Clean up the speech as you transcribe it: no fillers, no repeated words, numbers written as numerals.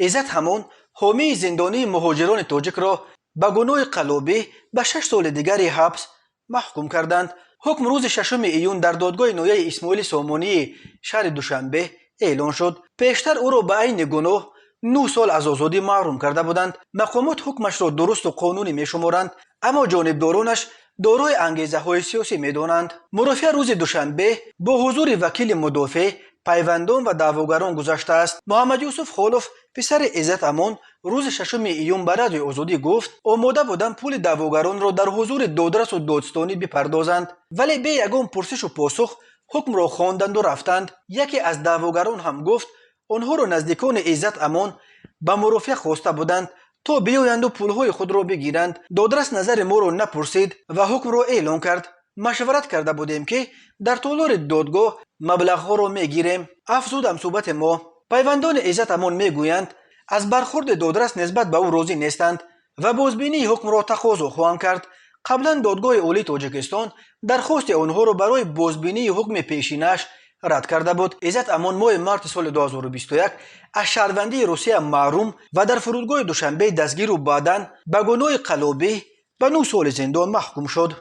Иззат Амон, ҳомии зиндонии муҳоҷирони тоҷикро ба гуноҳи қаллобӣ ба 6 соли дигари ҳабс маҳкум карданд. Ҳукм рӯзи 6 июн дар додгоҳи ноҳияи Исмоили Сомонии шаҳри Душанбе эълон шуд. Пештар ӯро ба айни гуноҳ 9 сол аз озодӣ маҳрум карда буданд. Мақомот ҳукмашро дурусту қонунӣ мешуморанд, аммо ҷонибдоронаш дорои ангезаҳои сиёсӣ медонанд. Мурофиа рӯзи душанбе бо ҳузури вакили мудофеъ, пайвандон ва даъвогарон гузаштааст. Муҳаммадюсуф Холов, писари Иззат Амон, рӯзи 6 июн ба Радиои Озодӣ гуфт, омода буданд пули даъвогаронро дар ҳузури додрасу додстонӣ бипардозанд, вале бе ягон пурсишу посух ҳукмро хонданду рафтанд. Яке аз даъвогарон ҳам гуфт, онҳоро наздикони Иззат Амон ба мурофиа хоста буданд, то биёянду пулҳои худро бигиранд. Додрас назари моро напурсид ва ҳукмро эълон кард. Машварат карда будем, ки дар толори додгоҳ маблағҳоро мегирем, афзуд ҳамсӯҳбати мо. Пайвандони Иззат Амон мегӯянд, аз бархурди додрас нисбат ба ӯ розӣ нестанд ва бозбинии ҳукмро тақозо хоҳанд кард. Қаблан Додгоҳи Олии Тоҷикистон дархости онҳоро барои бозбинии ҳукми пешинааш рад карда буд. Иззат Амон моҳи марти соли 2021 аз шаҳрвандии Русия маҳрум ва дар фурудгоҳи Душанбе дастгиру баъдан ба гуноҳи қаллобӣ ба 9 соли зиндон маҳкум шуд.